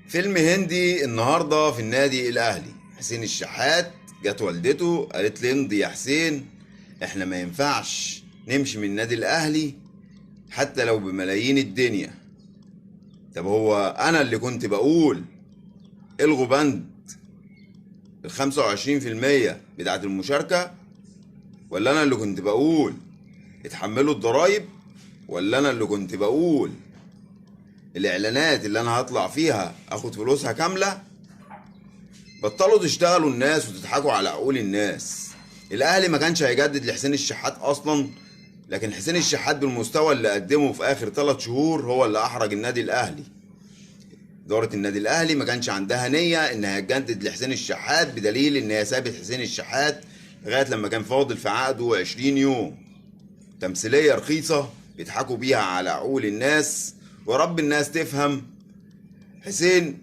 فيلم هندي النهارده في النادي الاهلي. حسين الشحات جت والدته قالت لي امضي يا حسين، احنا ما ينفعش نمشي من النادي الاهلي حتى لو بملايين الدنيا. طب هو انا اللي كنت بقول الغوا بند ال 25% بتاعت المشاركة، ولا انا اللي كنت بقول اتحملوا الضرايب، ولا انا اللي كنت بقول الاعلانات اللي انا هطلع فيها اخد فلوسها كاملة؟ بطلوا تشتغلوا الناس وتضحكوا على عقول الناس. الاهلي ما كانش هيجدد لحسين الشحات اصلا، لكن حسين الشحات بالمستوى اللي قدمه في اخر 3 شهور هو اللي احرج النادي الاهلي. ادارة النادي الاهلي ما كانش عندها نيه انها تجدد لحسين الشحات، بدليل ان هي سابت حسين الشحات لغاية لما كان فاضل في عقده 20 يوم. تمثيلية رخيصة بيضحكوا بيها على عقول الناس، ورب الناس تفهم. حسين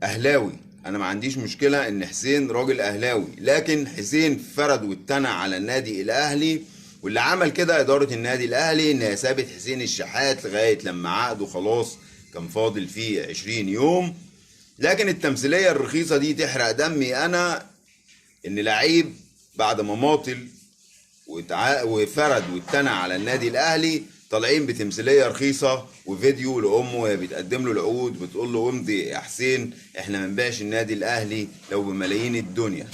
اهلاوي، انا ما عنديش مشكلة ان حسين راجل اهلاوي، لكن حسين فرد واتنى على النادي الاهلي، واللي عمل كده ادارة النادي الاهلي انها سابت حسين الشحات لغاية لما عقده خلاص كان فاضل فيه 20 يوم. لكن التمثيلية الرخيصة دي تحرق دمي انا، ان لعيب بعد ما ماطل وفرد واتنى على النادي الاهلي طالعين بتمثيليه رخيصة وفيديو لامه وهي بتقدم له العقود بتقول له امضي يا حسين، احنا ما نبيعش النادي الاهلي لو بملايين الدنيا.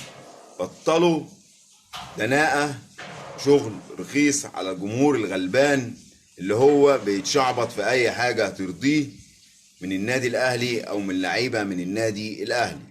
بطلوا دناءه، شغل رخيص على الجمهور الغلبان اللي هو بيتشعبط في اي حاجة ترضيه من النادي الاهلي او من لعيبة من النادي الاهلي.